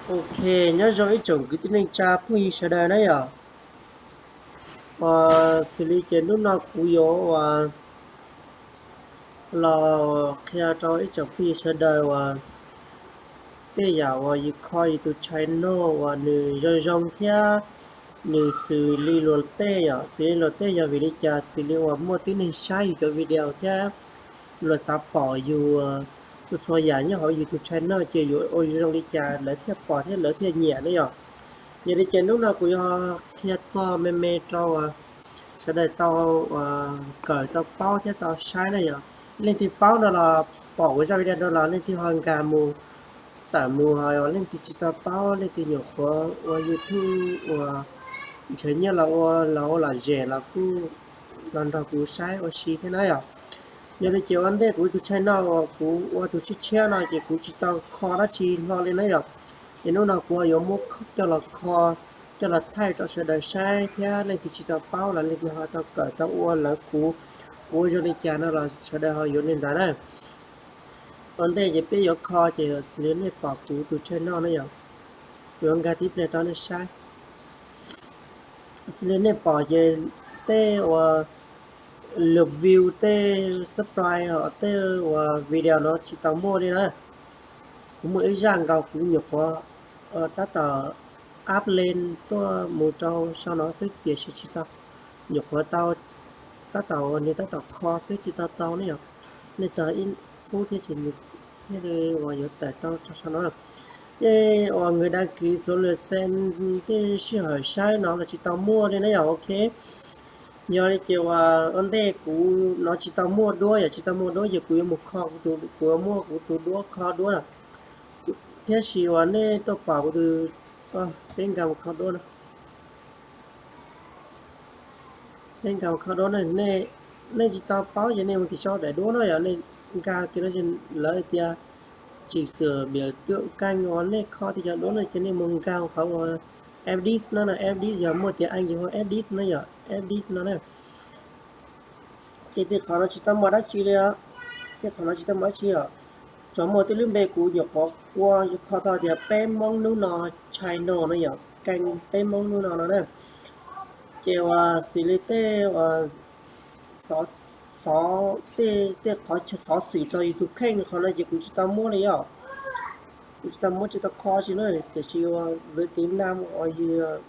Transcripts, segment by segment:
Ok, nyob zoo ib tsoom kwv tij neej tsa phooj ywg sawv daws na yom. Uas xws li ces hnub no kuv yuav uas los qhia rau ib tsoom phooj ywg sawv daws uas tej yam uas yus kho yus tus channel uas nws zoo zoo thiab nws xws li luag tej yom, xws li luag tej yog vim li cas, xws li uas muaj tib neeg saib yus cov video thiab luag xav pom yus txhua txhua yam nyob hauv yus tus channel ces yuav ua zoo li cas lawv thiaj pom thiab lawv thiaj nyiam na yom. Yog li ces hnub no kuv yuav qhia txog me me rau sawv daws tau kawm tau paub thiab tau saib na yom. Leej twg paub no los pom kuv zaj video no los leej twg ho nkag mus tawm mus, ho leej twg tsis tau paub, leej twg nyuam qhuav ua YouTube uas nrhiav nyiaj los ua los ua lom zem los kuj los nrog kuv saib ua si thiab na yom. Yog li ces ua ntej kuv tus channel uas kuv ua tus tshiab tshiab no ces kuv tsis tau kho dab tsi hlo li na yom. Ces hnub no kuv yuav muab coj los kho, coj los thaij rau sawv daws saib thiab leej twg tsis tau paub los leej twg ho tau kawm tau ua lawv kuv, kuv ua zoo li cas no los sawv daws ho yuav li ntawd na. Ua ntej ces peb yuav kho ces xws li nej pom kuv tus channel na yom, yuav nkag tib pliag rau nej saib. Xws li nej pom ces tej uas lượt view, tej subscribe, tej uas video no tsis tau muaj li na. Kuv muaj ib zaj nkaus kuv nyuam qhuav tab tom up lên tuaj mus rau sau no xwb tiam sis tsis tau, nyuam qhuav tau tab tom uas nws tab tom kho xwb tsis tau tau ne yom. Nej tos ib phút thiab ces nws thiaj li uas yuav tawm tau rau sau no. Tej uas người đăng ký, số lượt xem, tej sij hawm saib no los tsis tau muaj li na yom. Ok, yog li ces uas ua ntej kuv no tsis tau muaj duab, yog tsis tau muaj duab ces kuv yuav mus kho, kuv muaj kuv tus duab kho duab na. Thiab sis uas nej tuaj pom kuv tus, peb nkag mus kho duab no. Peb nkag mus kho duab na, nej tsis tau paub ces nej mus tim sau daim duab no yom, nej nkag kiag no lawv tias chỉnh sửa biểu tượng kênh, uas nej kho tias cov duab no ces nej mus nkag qhov uas edit no na, edit yog muaj tias Anh yog edit no yom, edit no na. Ces tej qhov no tsis tau muaj dab tsi li, tej qhov no tsis tau muaj dab tsi os. Tsuas muaj tej lub npe kuv nyuam qhuav ua kho tau tias peb Hmoob hnub no channel no yom, kênh peb Hmoob hnub no no na. Ces uas xws li tej uas xov, xov, tej, tej qhov xov xwm rau yus tus kheej qhov no ces kuv tsis tau muab li os. Kuv tsis tau muab tsis tau kho tsi na, tiam sis uas zaj tiv nam uas yus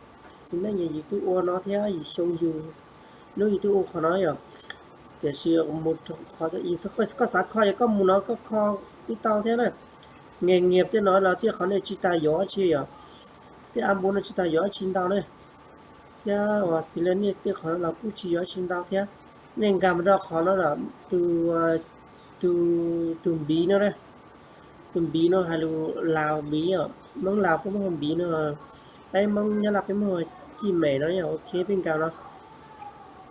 txiv neej yus twb ua no thiab yus xyoo yus hnub yus twb ua qhov no yom. Tiam sis mus qhov koj xav kho yog koj mus no koj kho twb tau thiab na. Nghề nghiệp tej no los tej qhov nej tsis tas yuav tsi yom. Tej app npua no tsis tas yuav tsi ntau ne. Thiab uas xws li nej tej qhov no los kuj tsis yuav tsi ntau thiab. Nej nkag mus rau qhov no los tus, tus, tus npiv no na. Tus npiv no hais lus Laus npiv os, Hmoob Laus peb muaj npiv no, peb Hmoob Nyab Laj peb muaj cij mem no yom. Ok, peb nkag no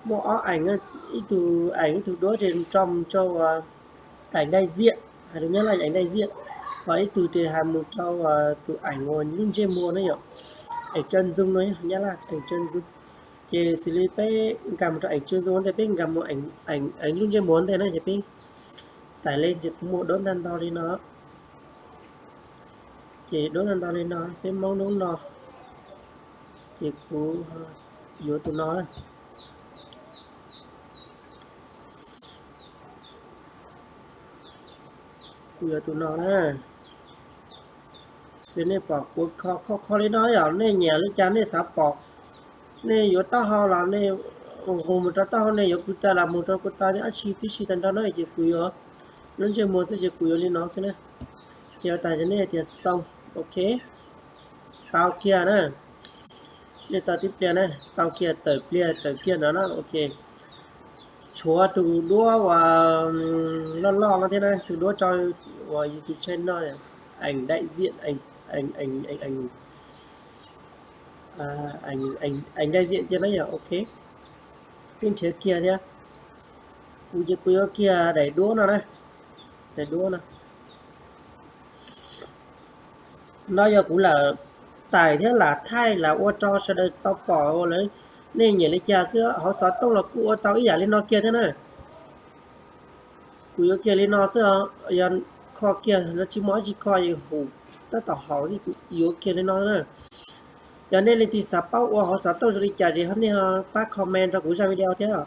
muaj ob eem, ib tug eem ib tug duab ces tso mus rau uas ảnh đại diện, hais lus Nyab Laj ảnh đại diện, ho ib tug ces hais mus rau tus eem uas lub ntsej muag na yom, ảnh chân dung no, Nyab Laj ảnh chân dung. Ces xws li peb nkag mus rau ảnh chân dung ntej, peb nkag mus ảnh lub ntsej muag ntej na ces peb tải lên ces kuv muaj duab ntau ntau li no. Ces duab ntau ntau li no, peb Hmoob hnub no. Ces kuv yuav tus no na. Kuv yuav tus no na. Xws nej pom kuv kho kho kho li no yom, nej nyiam li cas nej xav pom, nej yuav taub hau los nej nqus mus rau taub hau, nej yuav kuv taw los mus rau kuv taw, thiab dab tsi tib si tag nrho na ces kuv yuav lub ntsej muag xwb ces kuv yuav li no xwb na. Ces ua tas ces nej tias xoo, ok, tau kiag na. Nej tau tib pliag na, tau kiag tawm pliag tawm kiag no na, ok. Tshuav tus duab uas loj loj no thiab na, tus duab tso uas yus tus channel no, ảnh đại diện, ảnh đại diện tiag na yom, ok. Peb nrhiav kiag thiab. Kuv ces kuv yuav kiag daim duab no na, daim duab no. No yog kuv lam tải thiab lam thaij lam ua rau sawv daws tau pom uas lawv, nej nyiam li cas xwb, hauv xov tooj los kuj ua tau ib yam li no kiag thiab na. Kuv yuav kiag li no xwb os, yog kho kiag no tsis muaj dab tsi kho, yus hum tab tom haus, kuv yuav kiag li no na. Yog nej leej twg xav paub ua hauv xov tooj zoo li cas ces nej ho pab comment rau kuv zaj video thiab,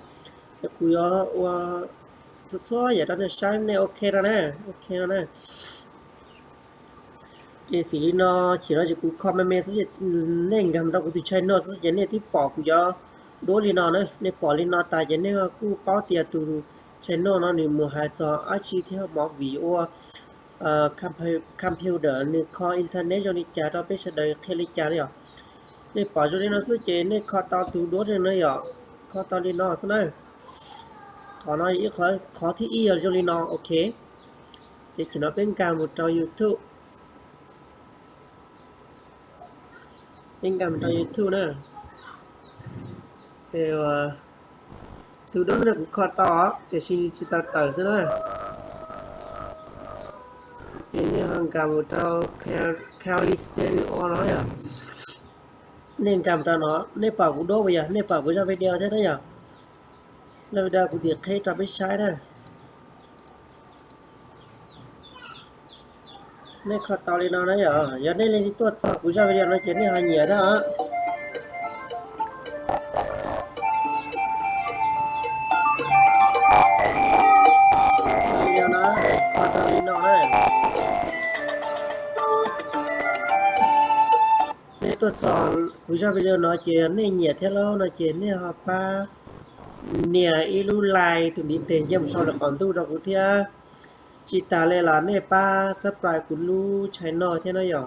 kuv yuav ua txhua txhua yam rau nej saib, nej ok no na, ok no na. Ces xws li no, chim no ces kuv comment xwb, nej nkag mus rau kuv tus channel xwb ces nej twb pom kuv cov duab li no na. Nej pom li no tas ces nej kuj paub tias tus channel no nws mus hais txog dab tsi thiab, movie ua computer nws kho internet zoo li cas rau peb sawv daws qhia li cas li os. Nej pom zoo li no xwb ces nej kho tau tus duab li no yom, kho tau li no xwb na. Qhov no ib qhov thib ib yog zoo li no, ok. Ces chim no peb nkag mus rau YouTube. Peb nkag mus rau YouTube na. Tus duab no kuv kho tau tiam sis nws tsis tau tawm xwb na. Ces nej ho nkag mus rau Cali Studio no yom. Nej nkag mus rau no, nej pom kuv duab puas yog, nej pom kuv zaj video thiab na yom. Zaj video kuv tis qheb rau peb saib na. Nej kho tau li no na yom, yog nej leej twg tuaj txog kuv zaj video no ces nej ho nyiam thiab os. Video no, kho tau li no na. Nej tuaj txog kuv zaj video no ces nej nyiam thiab lauj no ces nej ho pab nias ib lub like tus ntiv tes nce mus saum lub qhov ntuj rau kuv thiab. Tsis tas li los nej pab subscribe kuv lub channel thiab na yom.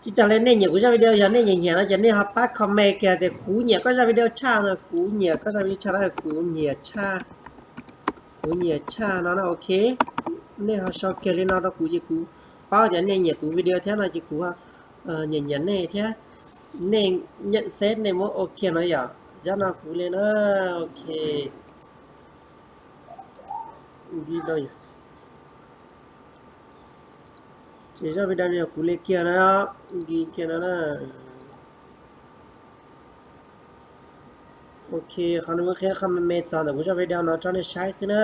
Tsis tas li nej nyiam kuv zaj video, yog nej nyiam nyiam no ces nej ho pab comment kiag tias kuv nyiam koj zaj video tshaj no, kuv nyiam koj zaj video tshaj no, kuv nyiam tshaj, kuv nyiam tshaj no na, ok. Nej ho sau kiag li no rau kuv ces kuv paub tias nej nyiam kuv video thiab no ces kuv nyiam nyiam nej thiab. Nej nyiam xeb nej muab ua kiag no yom, zaj no kuv li na, ok. Ces zaj video no yog kuv li kiag na, kiag no na. Ok, qhov no muab qhia qhov me me txog ntawm kuv zaj video no rau nej saib xwb na.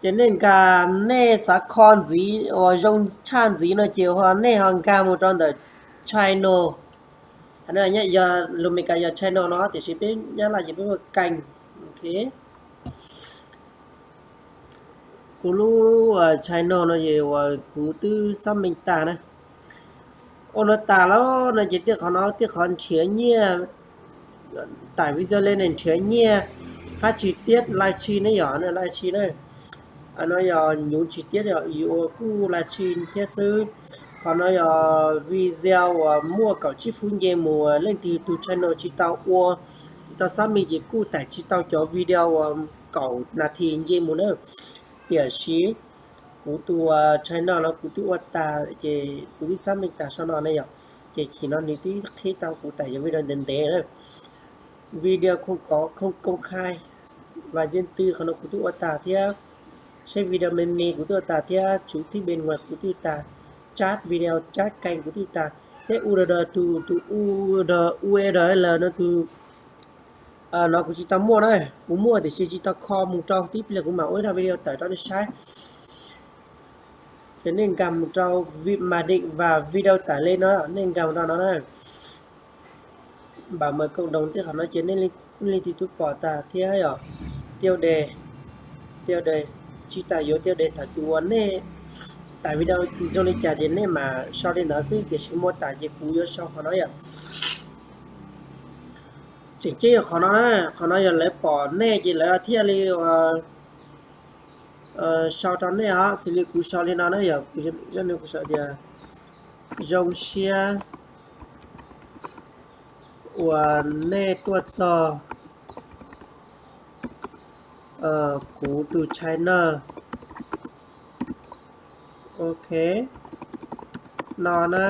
Ces nej nkag, nej xav kho ntxiv uas zoo tshaj ntxiv no ces ho nej ho nkag mus rau ntawm channel. Yog lus Meskas yog channel no tiam sis peb Nyab Laj ces peb hu keeg. Ok. Kuv lub channel no es uas kuv twb xác minh tas na. Ua no tas lawm no ces tej qhov no tej qhov nrhiav nyiaj, tải video lên nrhiav nyiaj, phát trực tiếp livestream ne yom, livestream na. No yog nhú trực tiếp yog ua kuj livestream thiab xwb. Qhov no yog video uas muaj kaum tsib phút nce mus, leej twg tus channel tsis tau ua, tsis tau xác minh ces kuj tải tsis tau cov video uas kaum nas this nce mus na. Tiam sis kuv tus channel no kuv twb ua tag ces kuv twb xác minh tas sau no ne yom. Ces chim no nws twb qhib tau kuv tải cov video ntev ntev na. Video không có, không công khai và riêng tư qhov no kuv twb ua tag thiab. Seb video me me kuv twb ua tag thiab, chủ tịch bên ngoài kuv twb tag, chat video, chat kênh kuv twb tag, thiab U R L tus, tus U R, U R L no tus no kuv tsis tau muaj na, kuv muaj tiam sis tsis tau kho mus rau, tib pliag kuv mam ua ib zaj video tawm rau nej saib. Ces nej nkag mus rau màn hình và video tải lên no, nej nkag mus rau no na. Bảo mật cộng đồng tej qhov no ces nej leej twg twb pom tag thiab yom. Tiêu đề, tiêu đề, tsis tas yuav tiêu đề thaum twg uas nej tải video zoo li cas ces nej mam sau li ntawd xwb, tiam sis mô tả ces kuv yuav sau qhov no yom. Tseem ceeb yog qhov no na, qhov no yog lawv pom nej ces lawv thiaj li sau rau nej os, xws li kuv sau li no na yom, kuv sau tias zoo siab uas nej tuaj txog kuv tus channel. Ok, no na,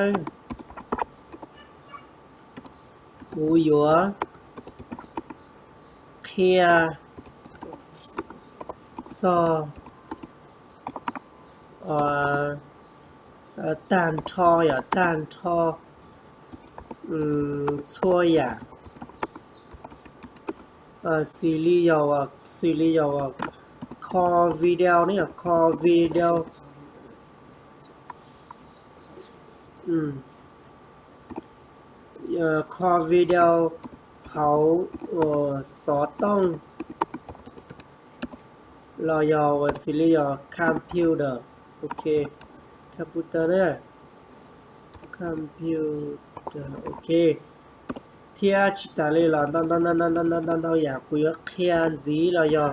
kuv yuav qhia txog tag nrho, yog tag nrho txhua yam, xws li yog, xws li yog kho video ne, yog kho video, kho video hauv xov tooj los yog ua xws li yog computer, ok, computer na, computer, ok. Thiab tsis tas li los ntau ntau ntau yam kuv yuav qhia ntxiv los yog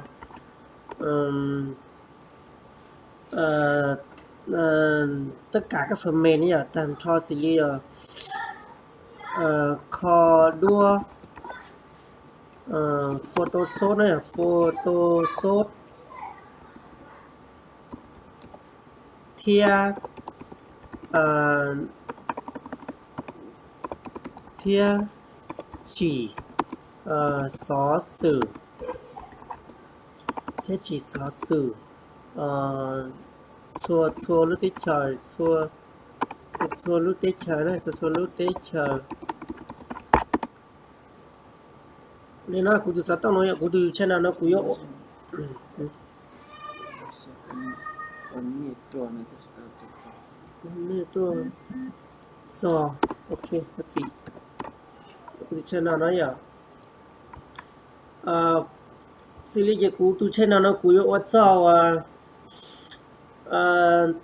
tej kav kab fwm me ne yom, tag nrho xws li yog kho duab Photoshop na, Photoshop thiab thiab tsim xov xwm, thiab tsim xov xwm txhua txhua lub teb chaws, txhua txhua lub teb chaws na, txhua txhua lub teb chaws. Li no kuv tus xov tooj no yog kuv tus channel no kuv yuav txog, ok, txiv, kuv tus channel no yog xws li ces kuv tus channel no kuv yuav ua txog uas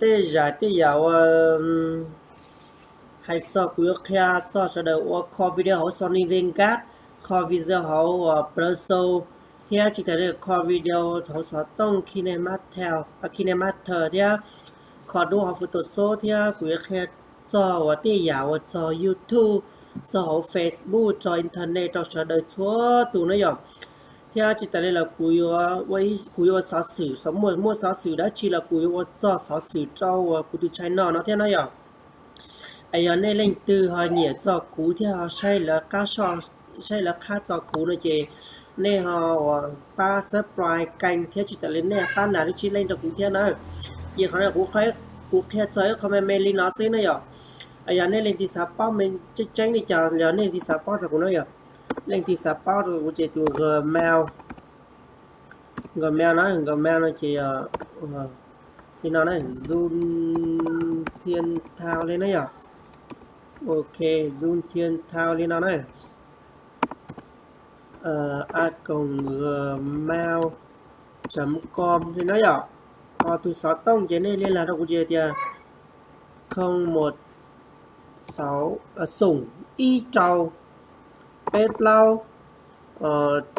tej zam tej yam uas hais txog, kuv yuav qhia txog sawv daws ua kho video hauv Sony Vegas, kho video hauv Pro Tools, thiab tsis tas li kho video hauv xov tooj KineMaster, KineMaster thiab kho duab hauv Photoshop, thiab kuv yuav qhia txog uas tej yam uas txog YouTube, txog hauv Facebook, txog internet rau sawv daws txhua tus na yom. Thiab tsis tas li los kuv yuav, kuv yuav ua xov xwm, muaj xov xwm dab tsi los kuv yuav ua txog xov xwm rau uas kuv tus channel no thiab na yom. Es yog nej leej twg ho nyiam txog kuv thiab ho saib lawv qab, saib lawv qab txog kuv no ces nej ho uas pab subscribe kênh thiab tsis tas li nej pab nias lub tswb leej rau kuv thiab na. Ces qhov no kuv qhia txog ib qho me me li no xwb na yom. Yog nej leej twg xav paub me tseeb tseeb li cas, yog nej leej twg xav paub txog kuv na yom, leej twg xav paub rau kuv ces tus Gmail, Gmail na, Gmail no ces yog li no na, Zoom Thien Thao li na yom. Ok, Zoom Thien Thao li no na. A còng gmail chấm com li no yom. Ho tus xov tooj ces nej liên lạc rau kuv ces tias không một sáu, xoom ib rau peb plaub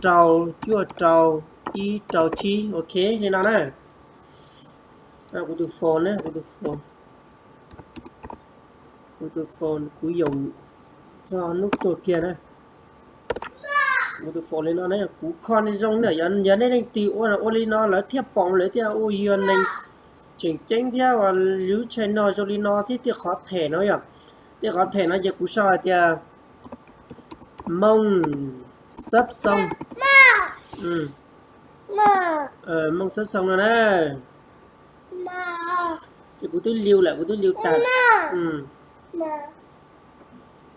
rau cuaj rau ib rau tsib, ok li no na. Kuv tus phone na, kuv tus phone, kuv tus phone kuv yoom txog hnub tuag kiag na. Kuv tus phone li no na, kuv kho nej zoo na, yog nej leej twg ua ua li no lawv thiaj pom, lawv thiaj ua yog neeg tseem ceeb thiab uas lub channel zoo li no thiab. Tej qhov them no yom, tej qhov them no ces kuv sau hais tias Moos Xab Xoo, Moos Xab Xoo no na. Ces kuv twb liu lawm, kuv twb liu tas.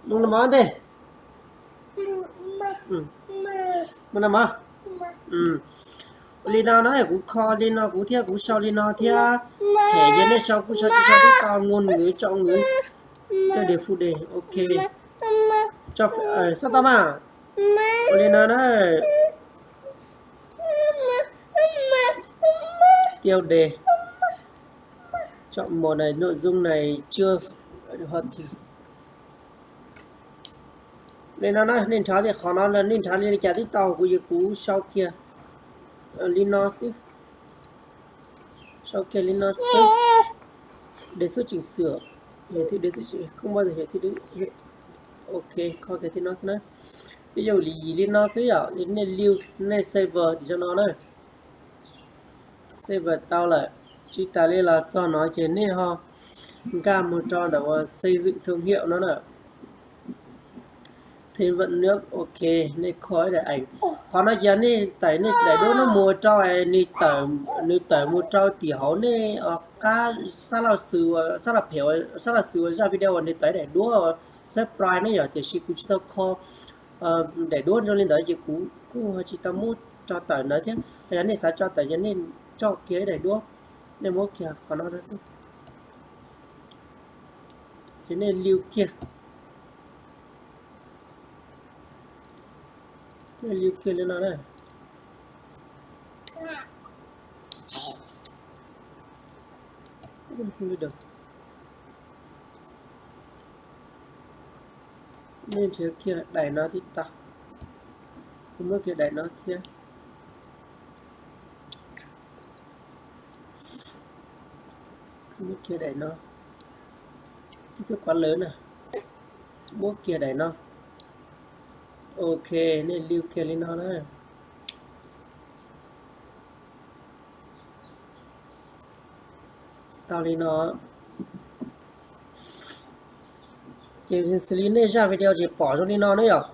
Mus no mov ntej. Mus no mov. Li no na, kuv kho li no kuv thiab, kuv sau li no thiab. Them ces nej sau kuj sau, tsis sau twb tau, ngôn ngữ, châu ngữ, tiêu đề, phụ đề, ok. Xab tau mas. Ua li no na. Tiêu đề. Chọn một này, nội dung này chưa hoàn thiện. Li no na, nej nrhav tias qhov no nej nrhav li cas twb tau, kuv, kuv sau kiag li no xwb. Sau kiag li no xwb. Đề xuất chỉnh sửa. Hiển thị đề xuất chỉnh, không bao giờ hiển thị được. Ok, kho kiag li no xwb na. Ví dụ li, li no xwb yom, nej liu, nej save tim no na. Save tau lawm, tsis tas li los txog no ces nej ho nkag mus rau ntawm uas xây dựng thương hiệu no na. Thêm vần nước, ok, nej kho ib daim ees. Qhov no ces nej tawm nej daim duab no mus rau, nws tawm, nws tawm mus rau tim hauv nej qab, sab laug xwm, sab laug phem, sab laug xwm uas zaj video uas nws tawm daim duab subscribe ne yom, tiam sis kuv tsis tau kho daim duab zoo li ntawd ces kuv kuj tsis tau muab tso tawm ntawd thiab. Yog nej xav tso tawm ces nej tso kiag ib daim duab, nej muab kiag qhov no rau xwb. Ces nej liu kiag, nej liu kiag li no na. Nej nrhiav kiag daim no tib tag, kuv muab kiag daim no thiab. Muab kiag daim no, ib tug quav lawv na, muab kiag daim no. Ok, nej liu kiag li no na. Tau li no. Ces xws li nej zaj video ces pom zoo li no na yom.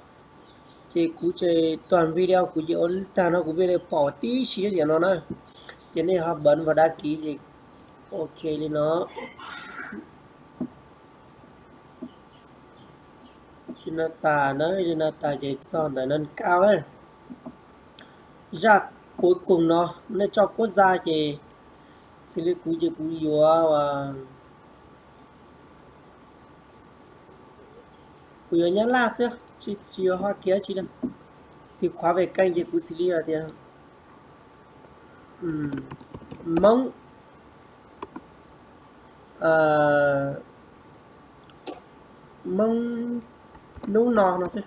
Ces kuv ces tuag video kuv ces ua tag no kuv video pom tib si tiam no na. Ces nej ho bấm vào đăng ký ces ok li no. Li no tas na, li no tas ces txog ntawm no kaw na. Zaj cuối cùng no, nej tso quốc gia ces xws li kuv ces kuv yuav, kuv yuav Nyab Laj xwb, tsis, tsis yuav Hoa Kỳ tsi na. Tus qhuav về kênh ces kuv xws li tias Hmoob, Hmoob hnub no no xwb.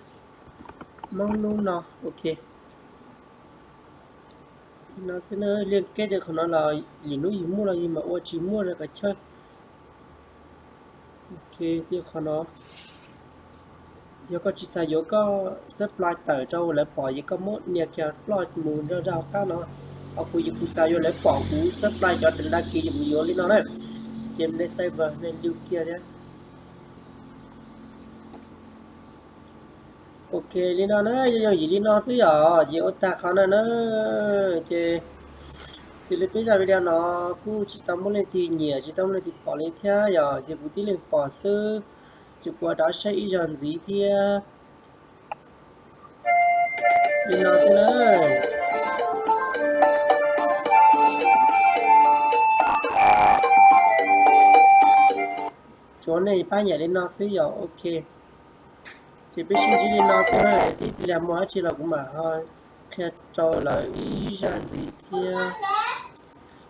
Hmoob hnub no, ok. No xwb na, liên kết tias qhov no los lwm hnub yus muaj los yus mam ua, tsis muaj los kav chawj. Ok, tias qhov no yog koj tsis xav yuav koj subscribe tawm rau lawv pom ces koj muab nias kiag ploj mus rau zaj hauv qab no. Ho kuv ces kuv xav yuav lawv pom kuv subscribe cov đăng ký ces kuv yuav li no na. Ces nej save, nej liu kiag thiab. Ok, li no na, yooj yooj yim li no xwb yom, ces ua tag qhov no na. Ces xws li peb zaj video no kuj tsis tau muaj leej twg nyiam, tsis tau muaj leej twg pom li thiab yom, ces kuv tib leeg pom xwb. Ces kuv rov saib ib zaug ntxiv thiab. Li no xwb na. Tsuav nej pab nyiam li no xwb yom, ok. Ces peb sib ntsib li no xwb na, tib pliag muaj dab tsi los kuv mam ho qhia rau lawv ib zaj ntxiv thiab.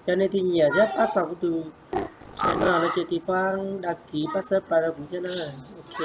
Yog nej twg nyiam thiab pab txog kuv tus channel no ces tiv pab đăng ký, pab subscribe rau kuv thiab na. Ok.